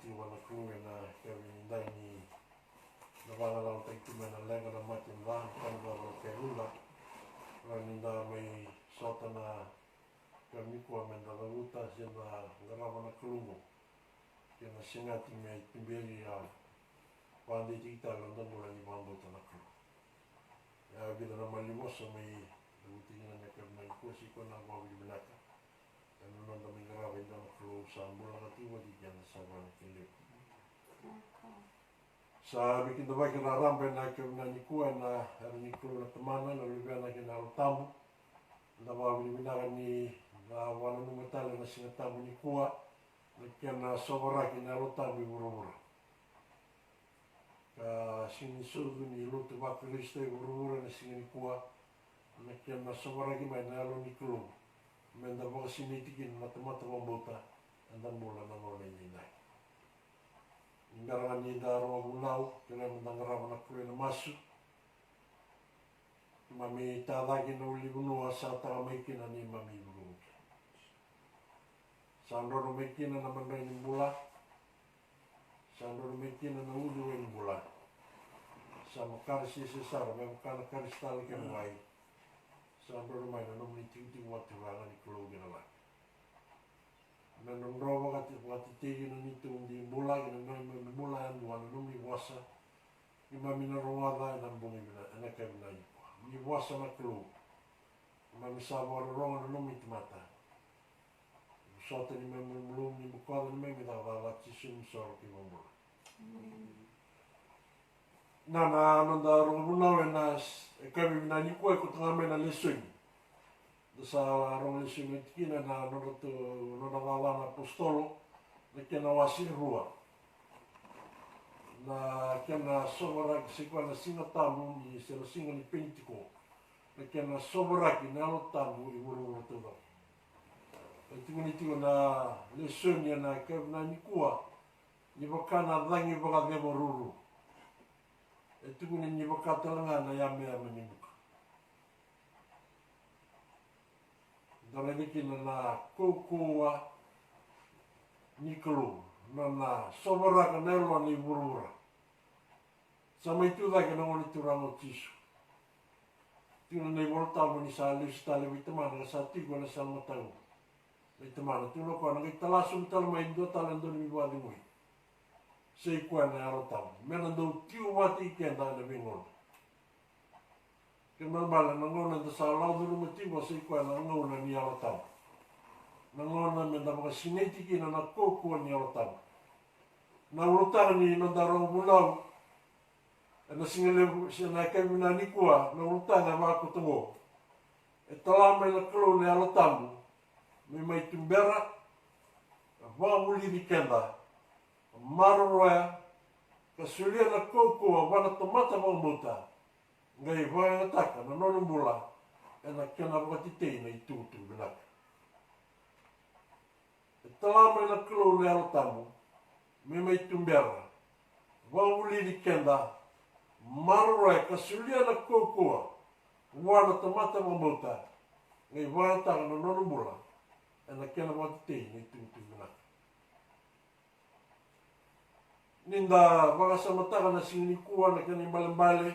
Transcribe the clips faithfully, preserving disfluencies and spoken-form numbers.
tiko vua na Kalou ena yakavi nidai ni na vagalalataki tu mai na leqa, na mate, na ca, na ka ni vakavalakailuda. Rawa ni da mai sota na yakavi nikua me da cavuta se da qarava na Kalou oqo. Kei na segati me tuberi a vakadeitaki tale na noda bula ni vakabauta na Kalou. E a vica na maliwa sa mai cavuti kina na yakavi nikua, sa i koya na vakavinavinaka ena noda mai qarava e dua na Kalou sa bula ka tiko vata kei keda sa vua na kena levu. Sa veikidavaki raraba ena yakavi nikua ena yaca ni Kalou na Tamana, na Luvena kei na Yalo Tabu. Da vakavinavinaka ni da vakananuma tale na Siga Tabu nikua, na kena sovaraki na Yalo Tabu i vuravura. Ka sega ni sucu ni lotu vaKarisito i vuravura ena siga nikua, na kena sovaraki mai na Yalo ni Kalou me da vakasinaiti kina na tamata vakabauta eda bula na gauna edaidai. Ni bera ga ni da rogo vunau, kerea me da qarava na Kalou ena masu. Keimami tacake na ulunivanua sa taka mai kina neimami vukevuke. Sa drodro mai kina na madrai ni bula. Sa drodro mai kina na uciwai ni bula. Sa makare sese sara me vaka na karisitala kei na wai. Sa drodro mai na nomuni tikotiko vakaturaga ni Kalou kei na Lami. Me drodro vakati, vakatetei kina na neitou bula kei na neimami bula yadua na nomuni vosa. Keimami na rogoca ena bogi vina, ena yakavi nikua. Ni vosa na Kalou. Keimami sa vakarorogo na nomuni tamata. Vosota neimami malumalumu, ni bokoca neimami cakacaka, Jisu neimami isoro kei vakabula. Na, na noda rogo vunau ena s-, yakavi vinaka nikua e koto ga mai na lesoni. Da sa rogo lesoni oti kina na nodratou, nodra cakacaka na apositolo, na kena wase rua. Na kena sovaraki, sa i koya na Siga Tabu ni, se na siga ni Penitiko. Na kena sovaraki na Yalo Tabu i vuravura taucoko. E tukuni tiko na lesoni ena yakavi nikua, ni vaka na cagi vakacevaruru. E tukuni ni vaka tale ga na yameyame ni buka. Da raica kina na kaukauwa ni Kalou, na, na sovaraka na yalona i vuravura. Sa mai tu cake na Gone Turaga o Jisu. Tiko na iVola Tabu ni sa lesu tale vei Tamana ka sa tiko ena sala matau. Vei Tamana, tukuna o koya na qai talasobu tale mai e dua tale na dauniveivakacegui. Sa i koya na Yalo Tabu me na dau tiko vata kei keda ena veigauna. Kena ibalebale na gauna eda sa lako curuma tiko sa i koya na gauna ni Yalo Tabu. Na gauna me da vakasinaiti kina na kaukauwa ni Yalo Tabu. Na ulutaga ni noda rogo vunau ena siga levu, se na yakavi vinaka nikua, na ulutaga e vaka koto oqo. E tala mai na Kalou na Yalo Tabu me mai tubera, vakavulici keda, maroroya, ka solia na kaukauwa vua na tamata vakabauta, qai vakayagataka na nona bula ena kena vakatetei na itukutuku vinaka. E tala mai na Kalou na Yalo Tabu me mai tubera, vakavulici keda, maroroya ka solia na kaukauwa vua na tamata vakabauta, qai vakayagataka na nona bula ena kena vakatetei na itukutuku vinaka. Ni da vakasamataka na siga nikua na kena ibalebale,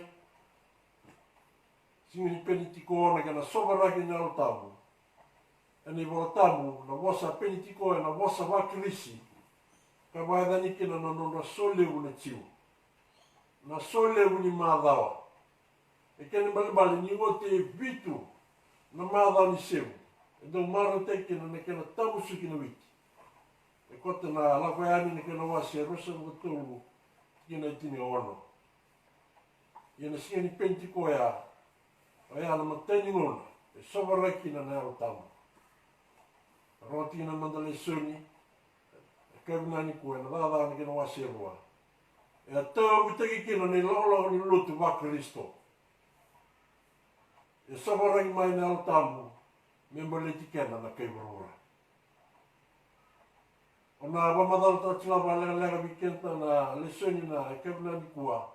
siga ni Penitiko, na kena sovaraki na Yalo Tabu. Ena iVola Tabu, na vosa Penitiko ena vosa vaKirisi, ka vakayacani kina na nodra solevu na Jiu. Na solevu ni macawa. E kena ibalebale ni oti e vitu na macawa ni sevu, e dau marautaki kina na kena tamusuki na witi. E koto na Lako Yani na kena wase e ruasagavulu ka tolu, tikina e tinikaono. Ia na siga ni Penitiko oya, oya na imatai ni gauna e sovaraki kina na Yalo Tabu. Rogoci kina na noda lesoni, e yakavi nikua ena Cakacaka na kena wase e rua. E a tauyavutaki kina na ilakolako ni lotu vaKarisito. E sovaraki mai na Yalo Tabu me baleti keda na kai vuravura. O na vakamacalataka tiko ga vakalekaleka vei keda na lesoni na kevaka nikua,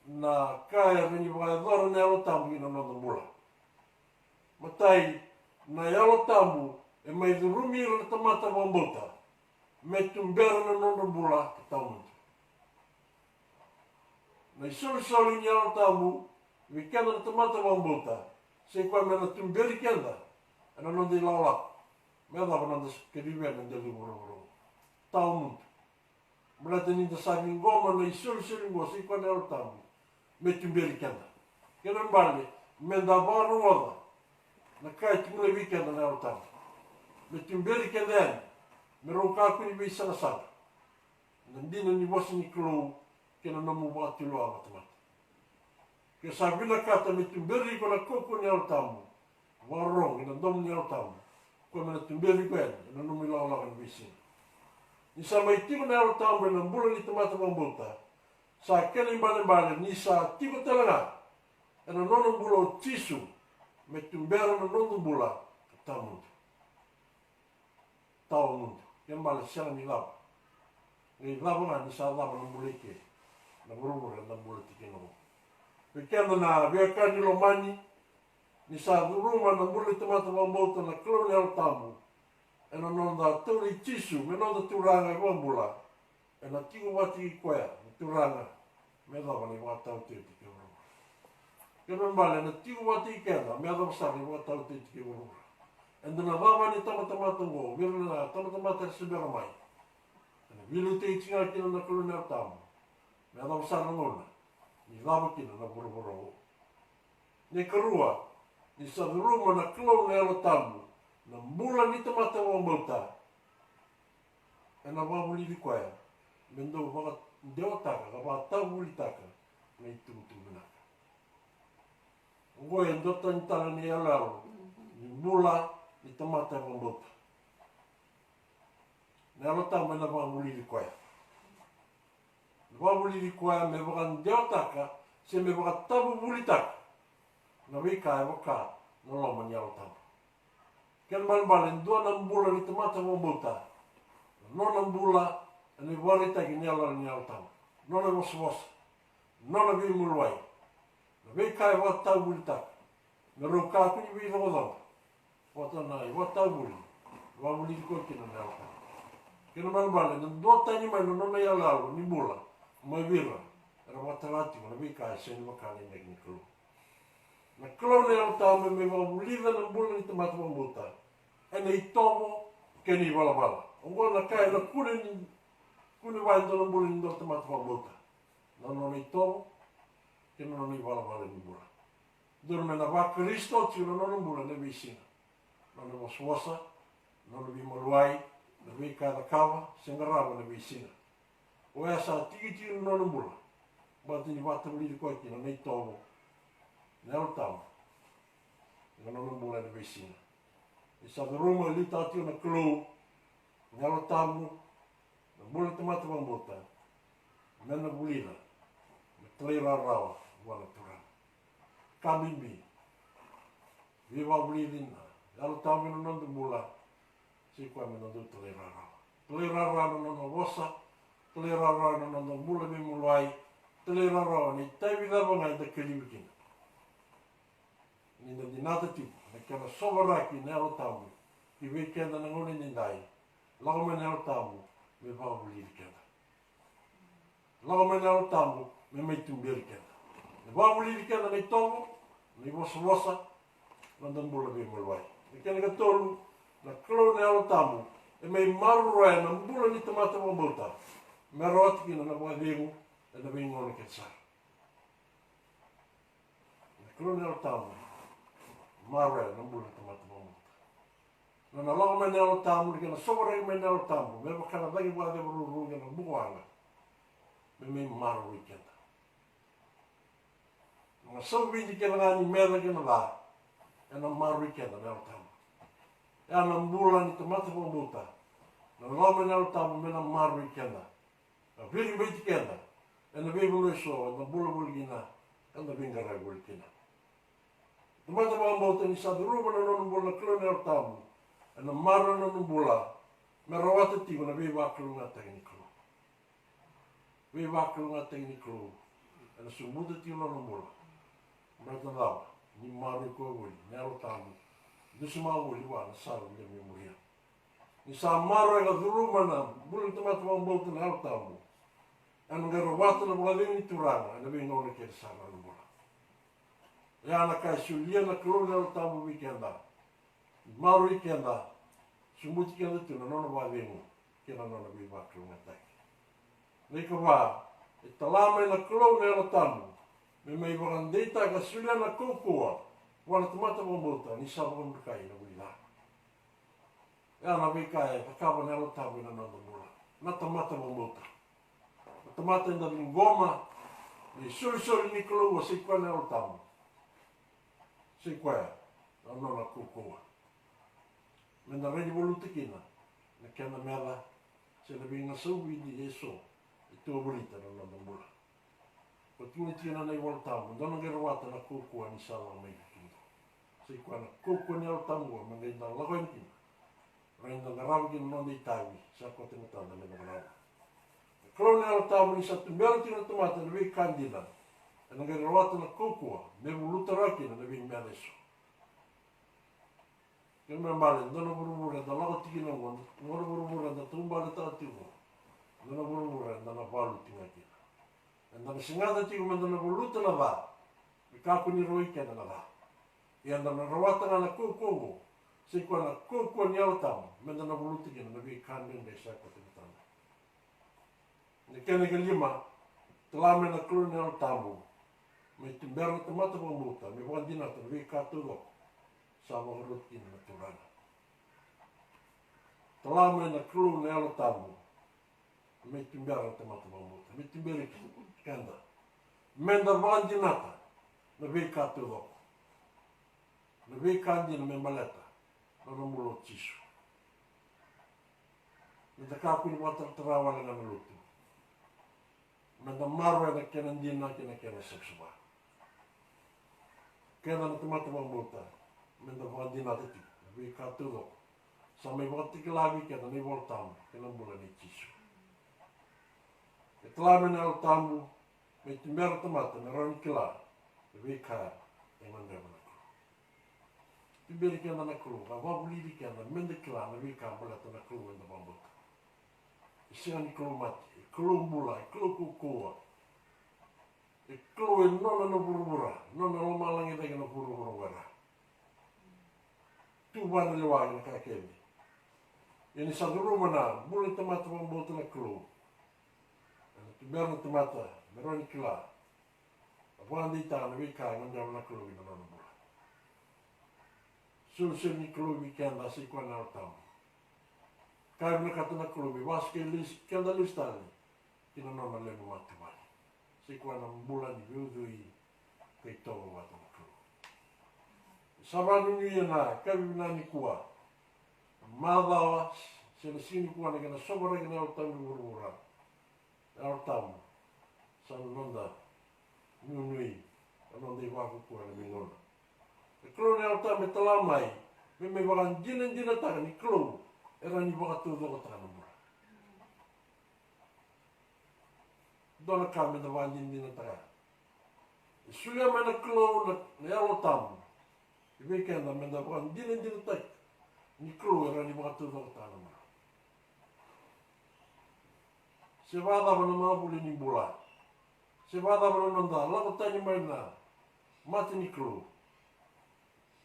na ka e rawa ni vakayacora na Yalo Tabu ina noda bula. Matai, na Yalo Tabu e mai curumi ira na tamata vakabauta me tubera na nodra bula ka tawamudu. Na isolisoli ni Yalo Tabu vei keda na tamata vakabauta, sai koya me na tuberi keda ena noda ilakolako me yacova na noda kacivi ena dela ni vuravura oqo. Tawamudu. Baleta ni da sa ciqoma na isolisoli oqo, sai koya na Yalo Tabu me tuberi keda. Kena ibalebale me da vakarogoca na ka e tukuna vei keda na Yalo Tabu, me tuberi keda yani me rau kakua ni veisaqasaqa na dina ni vosa ni Kalou kei na nomu vakatulewa vakatamata. Ke sa vinakata me tuberi iko na kaukauwa ni Yalo Tabu, vakarorogo ina domo ni Yalo Tabu, koya me na tuberi iko yani ena nomu ilakolako ena veisiga. Ni sa mai tiko na Yalo Tabu ena bula ni tamata vakabauta, sa kena ibalebale ni sa tiko tale ga ena nona bula o Jisu me tubera na noda bula ka tawamudu. Tawamudu. Kena ibalebale sega ni cava. Qai cava ga ni sa cava na bula i ke, na vuravura eda bula tiko kina oqo. Vei keda na veiwekani lomani, ni sa curuma na bula ni tamata vakabauta na Kalou na Yalo Tabu ena noda tauri Jisu me noda Turaga, iVakabula, ena tiko vata kei koya na Turaga me yacova na ivakataotioti kei vuravura. Kena ibalebale ena tiko vata kei keda me yacova sara na ivakataotioti kei vuravura. Eda na cava ni tabatamata oqo, vei ira na tabatamata era se bera mai, ena veiliutaki tiko ga kina na Kalou na Yalo Tabu me yacova sara na gauna ni cava kina na vuravura oqo. Na ikarua, ni sa curuma na Kalou na Yalo Tabu na bula ni tamata vakabauta, ena vakavulici koya me dau vakadewataka ka vakatavuvulitaka na itukutuku vinaka. Oqo e dua tani tale na iyaloyalo ni bula ni tamata vakabauta. Na Yalo Tabu ena vakavulici koya. Na vakavulici koya me vakadewataka se me vakatavuvulitaka na veika e vaka na loma ni Yalo Tabu. Kena ibalebale e dua na bula ni tamata vakabauta, na nona bula ena ivakaraitaki ni iyaloyalo ni Yalo Tabu, nona ivosavosa, nona veimaliwai, na veika e vakatavuvulitaka me rau kakua ni veicoqacoqa vata na ivakatavuvuli e vakavulici koya kina na Yalo Tabu. Kena ibalebale ena dua tani mai na nona iyaloyalo ni bula mai vei ira era vakatara tiko na veika e sega ni vaka na inaki ni Kalou. Na Kalou na Yalo Tabu e mai vakavulica na bula ni tamata vakabauta ena itovo kei na ivalavala. Oqo na ka ena kune ni, kune vua e dua na bula ni dua na tamata vakabauta, na nona itovo kei na nona ivalavala ni bula. Dodonu me na vaKarisito tiko na nona bula ena veisiga, nona vosavosa, nona veimaliwai, na veika e cakava se qarava ena veisiga. Oya sa tikitiki na nona bula, baleta ni vakatavulici koya kina na itovo ni Yalo Tabu ena nona bula ena veisiga. Ni sa curuma, liutaka tiko na Kalou na Yalo Tabu na bula ni tamata vakabauta me na vulica, me talairawarawa vua na Turaga. Ka bibi, veivakavulici na Yalo Tabu ena noda bula, sai koya me na dau talairawarawa. Talairawarawa na nona vosa, talairawarawa na noda bula veimaliwai, talairawarawa na itavi cava ga eda kacivi kina. Ni da dinata tiko na kena sovaraki na Yalo Tabu ki vei keda na gauna edaidai, lako mai na Yalo Tabu me vakavulici keda. Lako mai na Yalo Tabu me mai tuberi keda, me vakavulici keda na itovo, na ivosavosa, na noda bula veimaliwai. Na kena ikatolu, na Kalou na Yalo Tabu e mai maroroya na bula ni tamata vakabauta me rawata kina na vakacegu ena veigauna kece sara. Na Kalou na Yalo Tabu maroroya na bula ni tamata vakabauta. Na nona lako mai na Yalo Tabu, na kena sovaraki mai na Yalo Tabu me vaka na cagi vakacevaruru kei na bukawaqa, me mai maroroi keda. Na gasau vidi kece ga ni meca kei na ca, ena maroroi keda na Yalo Tabu. Oya na bula ni tamata vakabauta, na nona lako mai na Yalo Tabu me na maroroi keda, ka viribaiti keda ena veivanua eso eda bula voli kina, eda veiqaravi voli kina. Tamata vakabauta ni sa curuma na nona bula na Kalou na Yalo Tabu, ena maroroya na nona bula me rawata tiko na veivakalougatataki ni Kalou. Veivakalougatataki ni Kalou ena sobuta tiko na nona bula. Baleta na cava? Ni maroroi koya voli na Yalo Tabu, dusimaka voli vua na sala me muria. Ni sa maroroya ka curuma na bula ni tamata vakabauta na Yalo Tabu, ena qai rawata na vakacegu ni Turaga ena veigauna kece sara ena bula. Ia na ka e solia na Kalou na Yalo Tabu vei keda, maroroi keda, sobuti keda tu na nona vakacegu kei na nona veivakalougatataki. Na ikava, e tala mai na Kalou na Yalo Tabu me mai vakadeitaka ka solia na kaukauwa vua na tamata vakabauta ni sa vakadrukai na vuli ca. Ia na veika e cakava na Yalo Tabu ena noda bula, na tamata vakabauta. Na tamata eda ciqoma na isolisoli ni Kalou, a sai koya na Yalo Tabu. Sai koya na nona kaukauwa meda rawa ni valuta kina na kena meca se na veigasau vidi eso e tu volita na noda bula. Ko tukuna tiko na iVola Tabu, dou na qai rawata na kaukauwa ni sa lako mai vei kemudou. Sai koya na kaukauwa ni Yalo Tabu qo me qai da lako yani kina, rawa ni da qarava kina na noda itavi sa koto e matada me da qarava. Na Kalou na Yalo Tabu ni sa tubera tiko na tamata ena veika dina, ena qai rawata na kaukauwa me valuta rawa kina na veimeca eso. Kena ibalebale, dua na vuravura eda lako tiko kina oqo, dua na vuravura eda taubaletaka tiko oqo, dua na vuravura eda na valuti ga kina. Eda na segata tiko meda na valuta na ca, me kakua ni rawai keda na ca. Ia eda na rawata ga na kaukauwa oqo, sai koya na kaukauwa ni Yalo Tabu, meda na valuta kina na veika dredre sa koto e matada. Na kena ikalima, tala mai na Kalou na Yalo Tabu me tubera na tamata vakabauta me vakadinata na veika taucoko sa vakaroti kina na Turaga. Tala mai na Kalou na Yalo Tabu me tubera na tamata vakabauta, me tuberi keda meda vakadinata na veika taucoko. Na veika dina me baleta na nona bula o Jisu. Meda kakua ni vakataratara wale ga na lotu. Meda maroroya na kena dina kei na kena savasava. Keda na tamata vakabauta, meda vakadinata tiko na veika taucoko sa mai vakatakila vei keda na iVola Tabu kei na bula nei Jisu. E tala mai na Yalo Tabu me tubera na tamata me rawa ni kila na veika e gadreva na Kalou. Tuberi keda na Kalou, ka vakavulici keda meda kila na veika baleta na Kalou eda vakabauta. E sega ni Kalou mate, e Kalou bula, e Kalou kaukauwa. E Kalou e nona na vuravura, nona lomalagi cake na vuravura. Tu vua na lewa ena ka kece. Ia ni sa curuma na bula ni tamata vakabauta na Kalou, ena tubera na tamata me rawa ni kila, vakadeitaka na veika e gadreva na Kalou ena nona bula. Solisoli ni Kalou vei keda sai koya na Yalo Tabu. Ka vinakata na Kalou me vakasukei lesu keda lesu tale ki na nona levu matavuvale. Sai koya na bula ni veiucui ka itovo vata na Kalou. Sa vakanuinui ena ka vinaka nikua, macawa se na siga nikua na kena sovaraki na Yalo Tabu e vuravura. Yalo Tabu sa na noda nuinui, na noda ivakukua na veigauna. Na Kalou na Yalo Tabu e tala mai me mai vakadinadinataka ni Kalou e rawa ni vakataucokotaka na bula. Dua na ka meda vakadinadinataka. E solia mai na Kalou na, na Yalo Tabu vei keda meda vakadinadinataka ni Kalou e rawa ni vakataucokotaka na bula. Se vakacava na mavuli ni bula, se vakacava na noda lako tani mai na mata ni Kalou,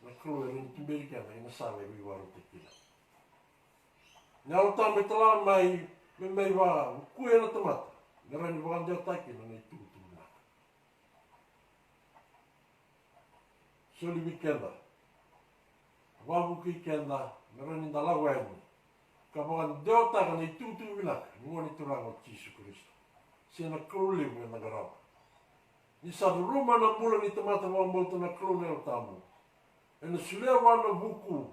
na Kalou e rawa ni tuberi keda ena sala e veivakarautaki kina. Na Yalo Tabu e tala mai me mai vakavukuya na tamata me rawa ni vakadewataka kina na itukutuku vinaka. Soli vei keda, vakavukui keda me rawa ni da lako yani ka vakadewataka na itukutuku vinaka ni Gone Turaga o Jisu Karisito, se na Kalou levu eda qarava. Ni sa curuma na bula ni tamata vakabauta na Kalou na Yalo Tabu, ena solia vua na vuku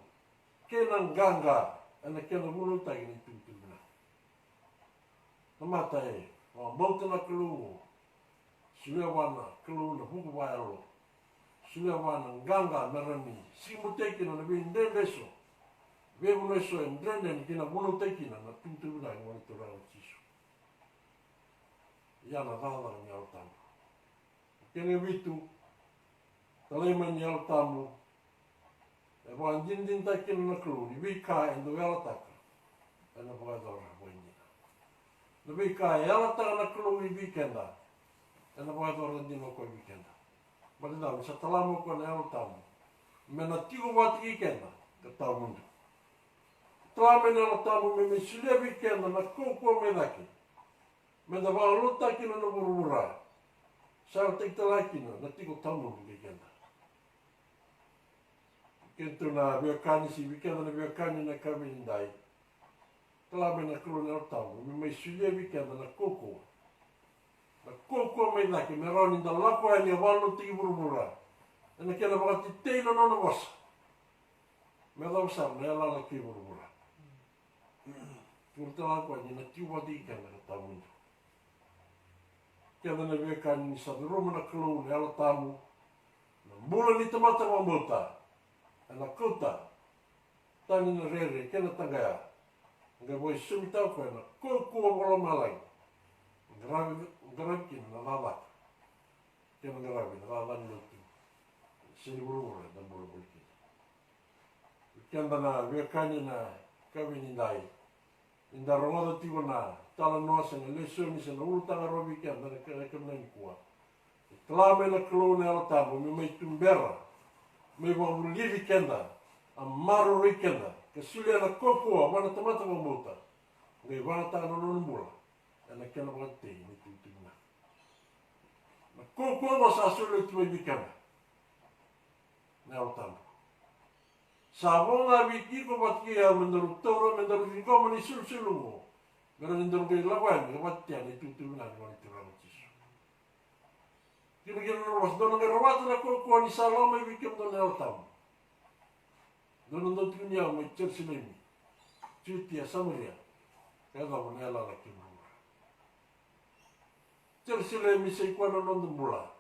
kei na qaqa ena kena vunautaki na itukutuku vinaka. Tamata e vakabauta na Kalou oqo, solia vua na Kalou na vuku vakayalo, Solia vua na qaqa me rawa ni sikimutaki kina na veidredre eso, veivanua eso e dredre ni kena vunautaki kina na itukutuku vinaka ni Gone Turaga o Jisu. Ia na cakacaka ni Yalo Tabu. Kena vitu, talai mai ni Yalo Tabu. E vakadinadinataka kina na Kalou ni veika e dau yalataka ena vakayacora vakaidina. Na veika e yalataka na Kalou vei keda ena vakayacora dina o koya vei keda. Baleta ni sa tala mai o koya na Yalo Tabu me na tiko vata kei keda ka tawamudu. Tala mai na Yalo Tabu me mai solia vei keda na kaukauwa mai cake me da vakalotutaka kina na vuravura. Sa yalataki tale ga kina na tiko tawamudu vei keda. Keitou na veiwekani, se vei keda na veiwekani ena yakavi nikua. Tala mai na Kalou na Yalo Tabu me mai solia vei keda na kaukauwa, na kaukauwa mai cake me rawa ni da lako yani ka vakalotutaki vuravura ena kena vakatetei na nona vosa me yacova sara na yalayala kei vuravura. Tukuna tale ga o koya ni na tiko vata kei keda ka tawamudu. Keda na veiwekani, ni sa curuma na Kalou na Yalo Tabu na bula ni tamata vakabauta, ena kauta tani na rere kei na taqaya. Qai vakaisaumitaka o koya na kaukauwa vakalomalagi, qaravi, qaravi kina na cakacaka kei na qaravi na cakacaka ni lotu. Sega ni vuravura eda bula voli kina. Keda na veiwekani ena yakavi nikua, eda rogoca tiko na talanoa se na lesoni se na ulutaga rawa vei keda ena yakavi nikua. E tala mai na Kalou na Yalo Tabu me mai tubera, mai vakavulici keda, a maroroi keda, ka solia na kaukauwa vua na tamata vakabauta, qai vakayagataka na nona bula ena kena vakatetei na itukutuku vinaka. Na kaukauwa oqo sa solia tu mai vei keda na Yalo Tabu. Sa vo ga vei iko vata kei au me daru taura, me daru ciqoma na isolisoli oqo, me rawa ni daru qai lako yani ka vakatetea na itukutuku vinaka ni Gone Turaga o Jisu. Kina kina na vosa, dou na qai rawata na kaukauwa ni sa lako mai vei kemudou na Yalo Tabu, dou na dau tukuni au mai Jerusalemi, Jutia, Samaria, ka yacova na yalayala kei vuravura. Jerusalemi sa i koya na noda bula.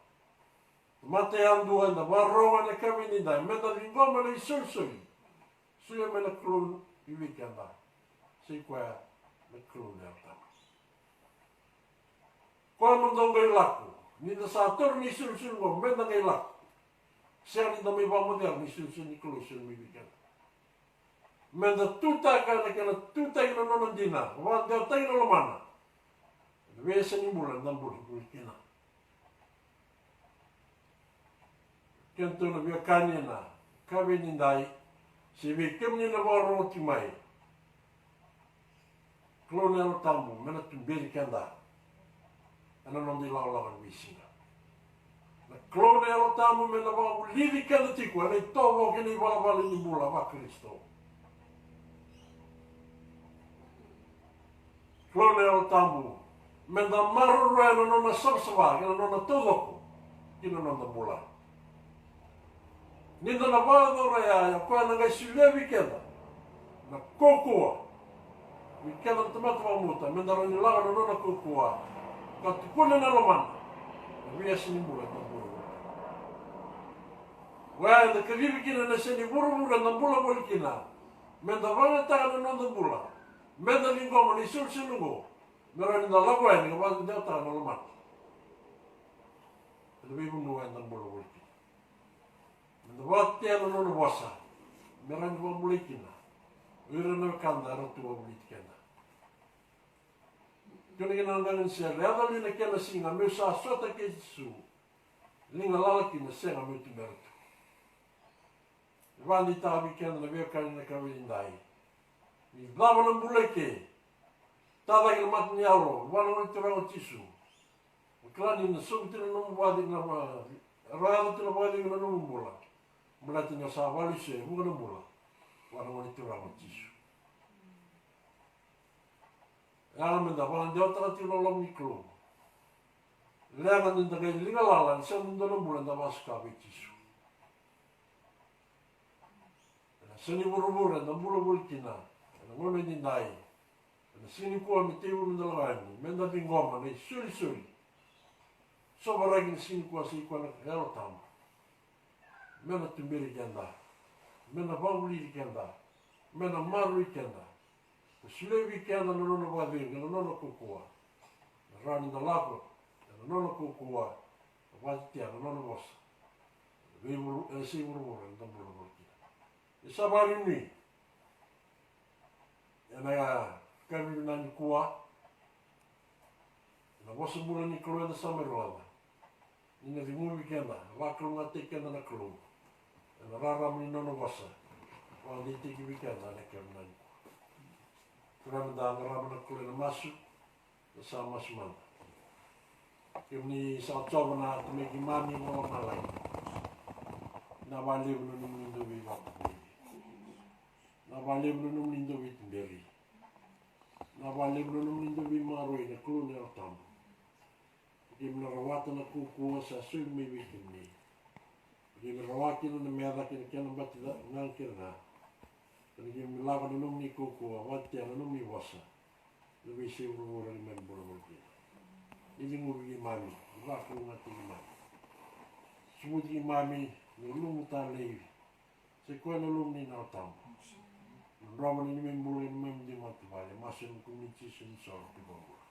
Tamata yadua eda vakarorogo ena yakavi nikua, me da ciqoma na isolisoli solia mai na Kalou vei keda. Sa i koya na Kalou na Yalo Tabu. Koya mo dou qai lako, ni da sa taura na isolisoli oqo, me da qai lako. Sega ni da mai vakamocera na isolisoli ni Kalou e solia mai vei keda. Me da tutaka na kena tutaki na nona dina, vakadewataki na lomana. Na veiyasa ni bula eda bula voli kina. Keitou na veiwekani ena yakavi nikua, se vei kemuni na vakarorogo tiko mai. Kalou na Yalo Tabu me na tuberi keda ena noda ilakolako ena veisiga. Na Kalou na Yalo Tabu me na vakavulici keda tiko ena itovo kei na ivalavala ni bula vaKarisito. Kalou na Yalo Tabu me da maroroya na nona savasava kei na nona taucoko ki na noda bula. Ni da na vakayacora ya, o koya na qai solia vei keda na kaukauwa. Vei keda na tamata vakabauta, me da rawa ni lako ena nona kaukauwa ka tukuna na lomana na veiyasa ni bula eda bula voli. Oya eda kacivi kina ena yasa ni vuravura eda bula voli kina, me da vakayagataka na noda bula, me da ciqoma na isolisoli oqo, me rawa ni da lako yani ka vakadewataka na lomana ena veivanua eda bula voli kina. Me da vakatetea na nona vosa me rawa ni vakabulai kina o ira na wekada era tu vakavoliti keda. Tukuna kina na qaqanisere, yaco li na kena siga meu sa sota kei Jisu, liga lala kina, sega meu tubera tu. E vakadeitaka vei keda na veiwekani ena yakavi nikua, ni cava na bula eke, tacake na mata ni yalo vua na Gone Turaga o Jisu. Mo kila ni na sobu tu na nomu vakacegu, na va-, rawa yaco tu na vakacegu ena nomu bula. Baleta ni o sa vakalesui e vuqa na bula vua na Gone Turaga o Jisu. Yaga me da vakadewataka tiko na loma ni Kalou. Leqa ni da qai liga lala ni sega ni dua na bula eda vakasuka vei Jisu. Ena yasa ni vuravura eda bula voli kina ena gauna nikua, ena siga nikua me tekivu me da lako yani, me da ciqoma na isolisoli. Sovaraki na siga nikua sa i koya na Yalo Tabu. me na tuberi keda, me na vakavulici keda, me na maroroi keda, ka solia vei keda na nona vakacegu, na nona kaukauwa, na rawa ni da lako ena nona kaukauwa, ka vakatetea na nona vosa ena veivuru, ena sei vuravura eda bula voli kina. Ni sa vakanuinui ena yakavi vinaka nikua, ena vosa bula ni Kalou eda sa mai rogoca, ni na ceguvi keda, vakalougatataki keda na Kalou ena rarama ni nona vosa, vakadeitaki vei keda ena yakavi vinaka nikua. Kerea meda qarava na Kalou ena masu. Da sa masu mada. Kemuni sa Jiova na Tamai keimami vakalomalagi, vinaka vakalevu na nomuni dau veivakabulai, vinaka vakalevu na nomuni dau veituberi, vinaka vakalevu na nomuni dau veimaroroi na Kalou na Yalo Tabu. Keimami na rawata na kaukauwa sa sovi mai vei kemuni. Keimami rawa kina na meca kei na kena bati ca, gaga kece ga. Ka ni keimami lako na nomuni kaukauwa, vakatetea na nomuni vosa ena veisei vuravura ni keimami bula voli kina. Ni ceguvi keimami, ni vakalougatataki keimami. Sobuti keimami na ulumu talei, sai koya na Yalomuni na Yalo Tabu, na drova ni neimami bula, neimami dui matavuvale. Masu ena yacamuni Jisu na iSoro, na iVakabula.